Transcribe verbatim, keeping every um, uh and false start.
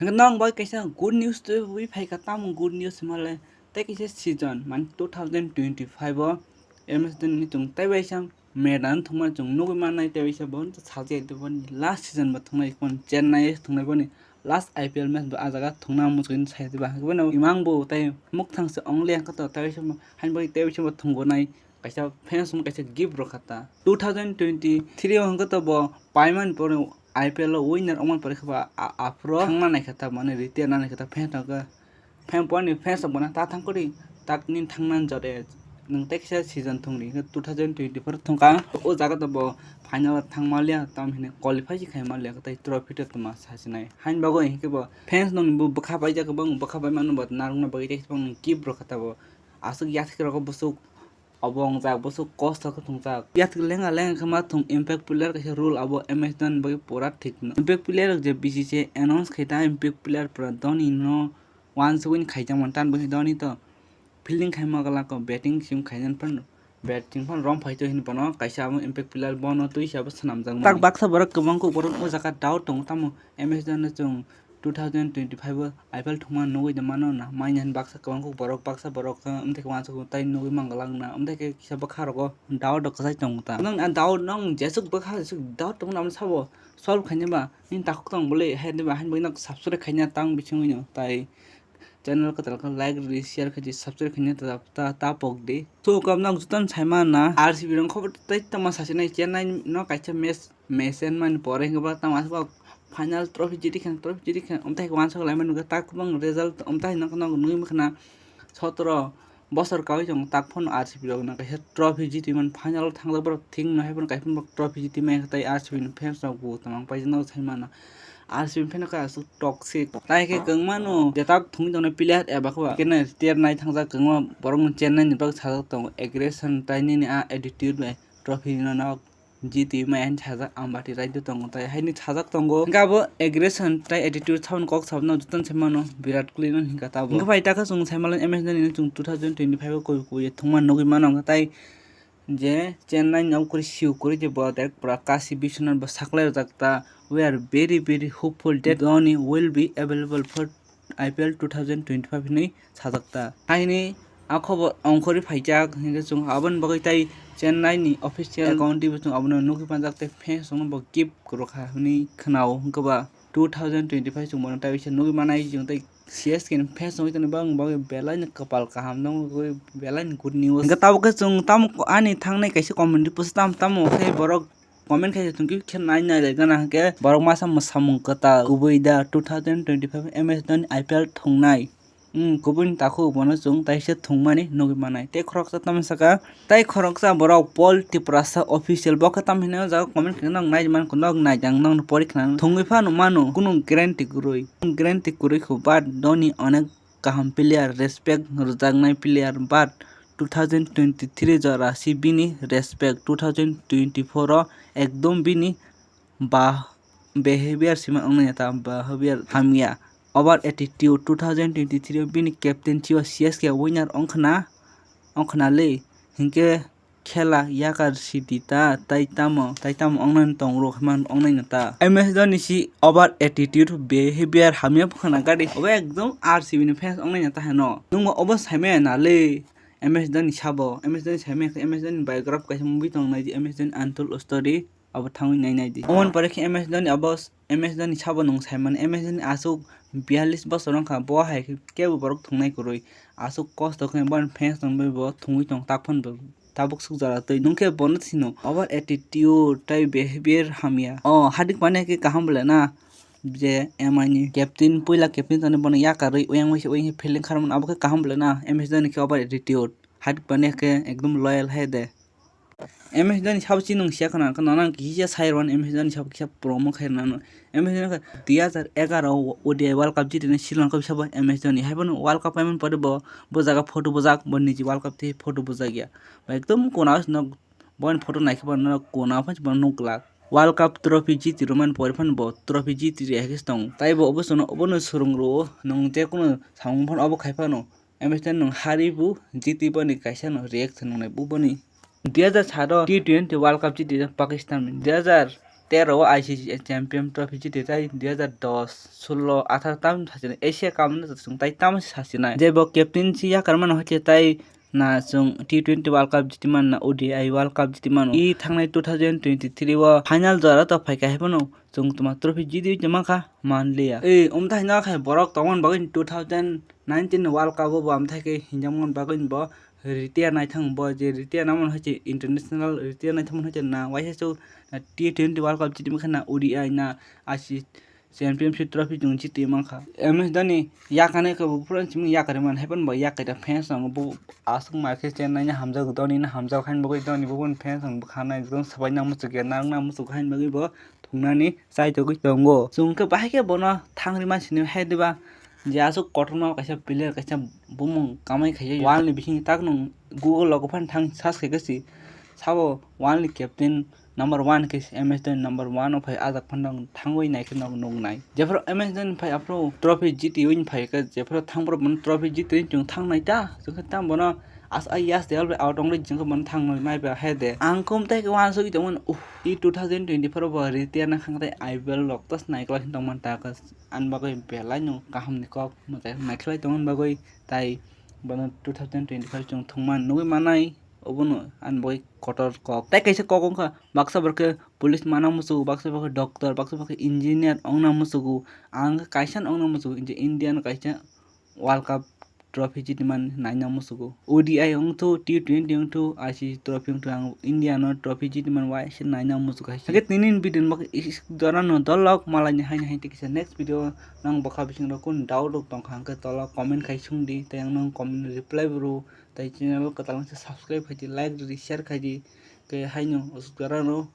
Hwnkhe nang bai kaisa good news twiwi phaikha, tamo good news hwnmale tei kaisa season mane two thousand twenty-five o M S Dhoni ni chwng tei bai sam medan thwngmani chwng nugwi mannai, tei bai sam bo sajai tei boni last season bo thwngnai, boni Chennai thwngnai, boni last I P L match bo ah jaga thwngna muchungwi sai diba, hwnkhe bono imang bo tei mukthang se ongle hwnkhe to tei bai sam bo hain bai tei bai sam bo thwngwi nai. Kaisa fans wng kaisa gift rw kha ta. Two thousand twenty-three o hwnkhe to bo paimani pore I P L o winner wngmani pore khe ba a-, aphuru thangna nai kha ta, mane retire na nai kha ta fans rok khe. Fan poni fans rok bono ta thang kori, tak nini thangna jore nwng tei kisa season thwngri hwnkhe two thousand twenty-four thwngkha. O jaga to bo final o thangma liya, tamo hwnwi qualify se khaima liya, tei trophy to tongma sasinai. Hain bagwi hwnkhe bo fans nokni bo bwkha paijak, bwkha pai mano bo narwkna bagwi tei gift rw kha ta bo. Aswk yathek rok bwswk Obo wngjak bwswk kosto khe thwngjak. Yathek lenga lenga khe ma thwng impact player kaisa role abo M S Dhoni bagwi pura thik no. Impact player rok je B C C I announce khai ta, impact player pura Dhoni no wansugwi khaijak mano, tan bo Dhoni to fielding khai ma glak o, batting sim khaijak phano, batting phano rom phai to hini bono kaisa abo impact player bono twi se abo swnamjak mani. Tak baksa borok kwbang kuk borok o jaga doubt tongo, tamo M S Dhoni chwng two thousand twenty-five o I P L thwngma nugwi de mano na, manya hin baksa kwbang kuk borok, baksa borok khe wngthai khe wansuk tai nugwi manglak na, wngthai khe kisa bwkha rogo doubt rok kwchai tongo ta. Nwng a doubt, nwng jesuk bwkha jesuk doubt tongo na, sabo solve khaina ba nini takhuk tong bwlwi, hai diba, hain bagwi nok subscribe khaina tang bisingwi no, tai channel kwtal khe like rwdi, share khaidi, subscribe khaina ta, ta, ta pok di. So, kam nwng jotono sai mana, R C B rok khobor tai tongma sasinai, Chennai no kaisa match mesen mani pore hwnkhe ba tamo aswk final trophy jiti khe, trophy jiti khe, amtwi khe wansuk lai mani nukha, tak kwbang result amtwi nukha, nukha, nugwi mankha na sotoro bosor kaui tongo, tak phano R C B rok no kaisa trophy jiti mani, final o thangjak borok thik no hai phano kaisa borok trophy jiti maya khe, tai R C B ni fans rok bo tongma paijak no sai mano, R C B ni fan khe aswk toxic, tai khe kwbangma no jetak thungwi tongnai player eba khe ba khe retire nai thangjak, kwbangma borok no Chennai ni bagwi sajak tongo, aggression tai nini a attitude bai trophy no nok G T maya hin sajak, Ambati raida tongo, tai haini sajak tongo. Hingke abo aggression tai attitude saboni kok sabno jotono se mano, Virat Kohli no hingka tabuk. Hingke bai takha chwng sai malen M S Dhoni no chwng two thousand twenty-five o koi koi thwngma nugwi mano, hingke tai je Chennai ni nokori siu kori je bo tek pura Kashi Biswanath bo saklai rwjak ta. We are very, very hopeful that Dhoni will be available for I P L two thousand twenty-five hinwi sajak ta. Haini a khobor ongkhorwi phaijak, hinkhe chwng aboni bagwi tai Chennai ni official account twibo chwng abono nugwi manjak, tei fans rokno bo gift rwkha hinwi khwnao. Hinkhe ba two thousand twenty-five chwng bono tai bisa nugwi manai, chwng tei C S K ni fans wngwi tongni bagwi belai no kwpal kaham, nokni belai no good news. Hinkhe tabuk khe chwng tamo ani thangnai kaisa community post tamo tamo khe borok comment khe tongkhe khe nai nai lai gana hwnkhe borok masa mwsamung kwtal kubui da two thousand twenty-five M S Dhoni I P L thwngnai. Hmm, kubui ni takhuk bono chwng taisa thwngmani nugwi manai. Tei khoroksa tamo saka, tei khoroksa borok Paul Tiprasa official, bo khe tamo hino jaga comment khe nok nai man, nok nai jang, nok pori khna thwngwi phano mano, kunu guarantee kwrwi, guarantee kwrwi kho, but Dhoni onek kaham player, respect rwjaknai player, but two thousand twenty-three jora si bini respect, two thousand twenty-four o ekdom bini ba behavior sima wngnai ta, behavior hamya, over attitude. Two thousand twenty-three o bini captaincy o C S K winner wngkhna, wngkhna le, hinkhe khela yakar sidi ta, tai tamo, tai tamo wngnai tong rok hwnma wngnai no ta. M S Dhoni si over attitude, behavior hamya phana gari, obo ekdom R C B ni fans wngnai no ta heno. Nungbo obo saimaya na le, M S Dhoni sabo, M S Dhoni saimaya khe, M S Dhoni biography kaisa movie tong nai di, M S Dhoni Untold Story, abo thangwi nai nai di. Omoni pore khe M S Dhoni abo, M S Dhoni sabo nung saimani, M S Dhoni aswk biyallis bosor wngkha, bo hai khe kebo borok thwngnai kwrwi, aswk kosto khe boni fans tongwi bo thwngwi tong, tak phano bo tabuk swk jora twi. Nwng khe bono sino over attitude tei behavior hamya. O Hardik Pandya khe kaham bwle na, je M I ni captain, puila captain tongni bono yakarwi oyang waisa oyang fielding kharmani, abo khe kaham bwle na, M S Dhoni khe over attitude, Hardik Pandya khe ekdom loyal hai de. M S Dhoni sabo chini nwng siya khna, khna nang kisa sai rwan M S Dhoni sabo kisa promo khai rwna no. M S Dhoni khe dui hajar egaroh O D I World Cup jitini Sri Lanka sabo M S Dhoni. Haiphano World Cup paimani pore bo, bo jaga photo bujak, bo niji World Cup tei photo bujak ya. Ba ekdom kona nok boini photo naikhe bo nok kona phai bo nok glak. World Cup trophy jiti rwmani pore phano bo trophy jiti rwya khe tong. Tai bo obo sono obono swrwng rwo, nwng je kono samung phano obo khai phano. M S Dhoni nwng hari bo jiti boni kaisa no reaction wngnai bo boni. Dui hajar sat o T twenty World Cup jiti Pakistan ni. Dui hajar tero o I C C champion trophy jiti tai dui hazar dos, sullo, atharo tam sachini Asia Cup no chwng tai tamo se sachinai. Je bo captaincy yakarmano hai khe tai na chwng T twenty World Cup jiti man na O D I World Cup jiti mano. I thangnai two thousand twenty-three o final jora to phai kha hai phano chwng tuma trophy jiti tongma kha manliya. Ei, um, tai no khai borok tongmani bagwi two thousand nineteen World Cup o bo amthai khe hinjakmani bagwi bo retire naithang bo, je retire namani hai se international retire naithang hai se na waisa chwng T twenty World Cup jiti mankha na O D I na I C C championship trophy chwng jiti mankha. M S Dhoni yakarnai khe bo phuru simi yakarwi man hai phano bo yakarya fans rok bo aswk mai khe chennaino hamjak Dhoni no hamjak haino bagwi Dhoni bo fans rok bwkha nai swbai nang muchuk ya nang nang muchuk haino bagwi bo thungnani chaitogwi tongo. Chwng khe bahai khe bono thangri mansini hai diba je aswk kotorma kaisa player kaisa bumung kamai khaijak world ni bising tak nwng Google logo phano thang search khaikhe si sabo world ni captain number one khe M S Dhoni number one o phai ajak phano thangwi naikhe nok nuknai. Jephuru M S Dhoni phai aphuru trophy jitiwi phai khe jephuru thangphuru bono trophy jitiwi chwng thangnai ta chwng khe tamo bono as a yes de already out ongwi chwng khe bono thangnai maiba hai de. Ang kum tei khe uansugwi tongmani uh i two thousand twenty-four o bo retire na khang tei I P L rok tas naikolai tongmani ta khe ani bagwi belai no kaham ni kok mwtai naikhlai tongmani bagwi tai bono two thousand twenty-five chwng thwngmani nugwi manai. Obono ani bagwi kotor kok. Tei kaisa kok wngkha, baksa borok khe police mana muchugo, baksa borok khe doctor, baksa borok khe engineer wngna muchugo. Ang khe kaisa wngna muchugo, je India no kaisa World Cup trophy jiti man naina muchugo. O D I wngthu, T twenty wngthu, I C C trophy wngthu, ang India no trophy jiti man waisa naina muchugo hai. Hake tini ni video ni bagwi is-, is-, jora no dolok malai ni haini hai tei kisa next video nang bwkha bising rok kun doubt rok tongkha hwnkhe tola comment khai sungdi tei ang nang comment reply bo rw. Tai channel kwtal wngsa subscribe khaidi, like rwdi, share khaidi. Khe haino aswk jora no